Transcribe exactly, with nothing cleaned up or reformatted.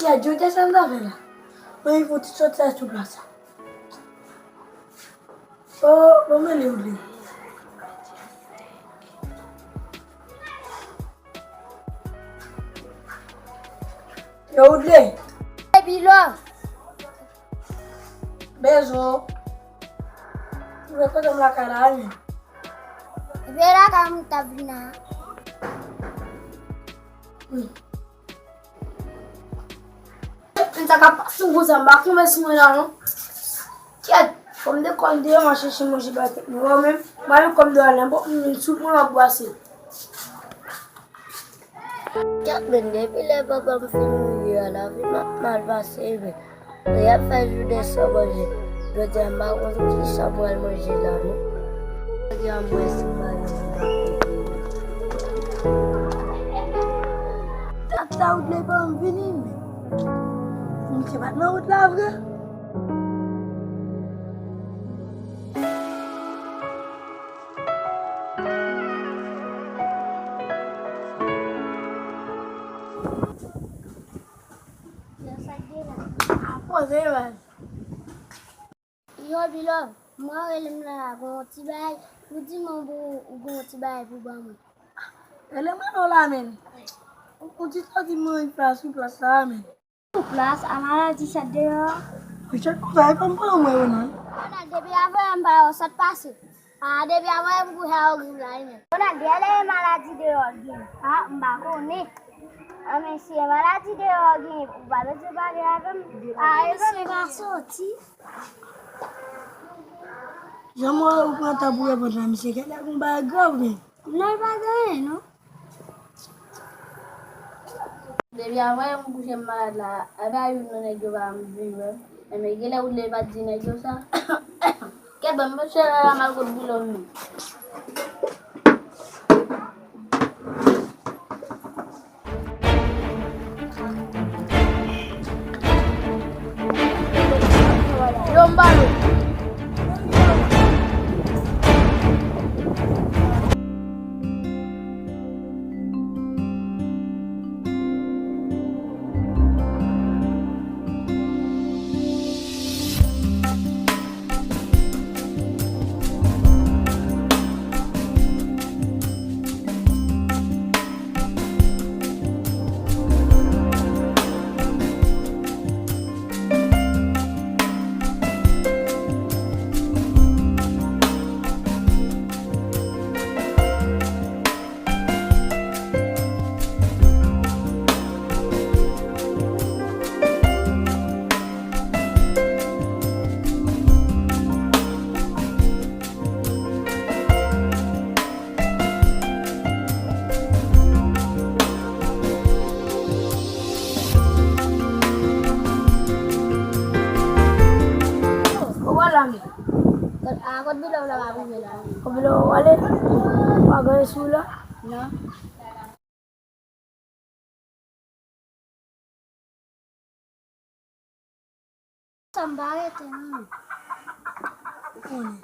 Kèt, jodi a sa m ta fè la? Mwen fè yon ti sòti sou plas la. Oh, bon, men li ouvri. Yo, Woodley. Baby love. Bezo. Ou wè kote m lakay la, wi. Epi e lakay m t ap vin la. Wi. Moun sa k ap pase m konsa, m pa konvensi mwen la, non. Kèt, fò m dekonn deyò, m al chèche manje bay tèt mwen. Mwen menm, mwen menm kòm deyò, nenpòt moun vin sou mwen, m ap brase. Kèt, men depi lè papa m fin mouri a, lavi m ap mal pase, men. Mwen ap fè jou de san manje. Jodi a, m pa konn kisa m pral manje la, non. Jodi a, m wè si m pa jwenn. Tata, ou te pa m vini, men. Misye pa t nan wout la vre. Yo, sa k gen la? A poze, man. Yo, Bilòv, mwen rele m la, la, gon ti bagay. Ou di mwen bon, ou gon ti bagay pou ban mwen. Rele mwen non la, men. Ou, ou di sa, di mwen yon plas sou plas la, men. Sou plas, a maladi sot deyò. Ou chèk konsa, e kòm pran mwen yo, non. Ronald, depi avè m pa wè w, sa t pase? A, depi avè m kouche a, ou griv la, wi, men. Ronald, genlè e maladi deyò gen. A, m pa konnen. A, men si e maladi deyò gen, ou pa bezwen pale avè m. A, e mesye pa soti. Jan m wè ou pran tan pou reponn la, misye genlè gon bagay grav, men. Non, li pa gen anyen, non. Depi avè m kouche m malad la, a pa youn nan nèg yo pa vin wè m. Enben, genlè ou te pa t di nèg yo sa. Kèt, ban m pase la, la, m al kot Bilòv menm. Yo, m ba nou. Ou wè la men. Kot, a, kot Bilòv la pa rive la. Kot Bilòv ale? Pa gen sou la? Non. Sa m pa rete non. Ou konnen.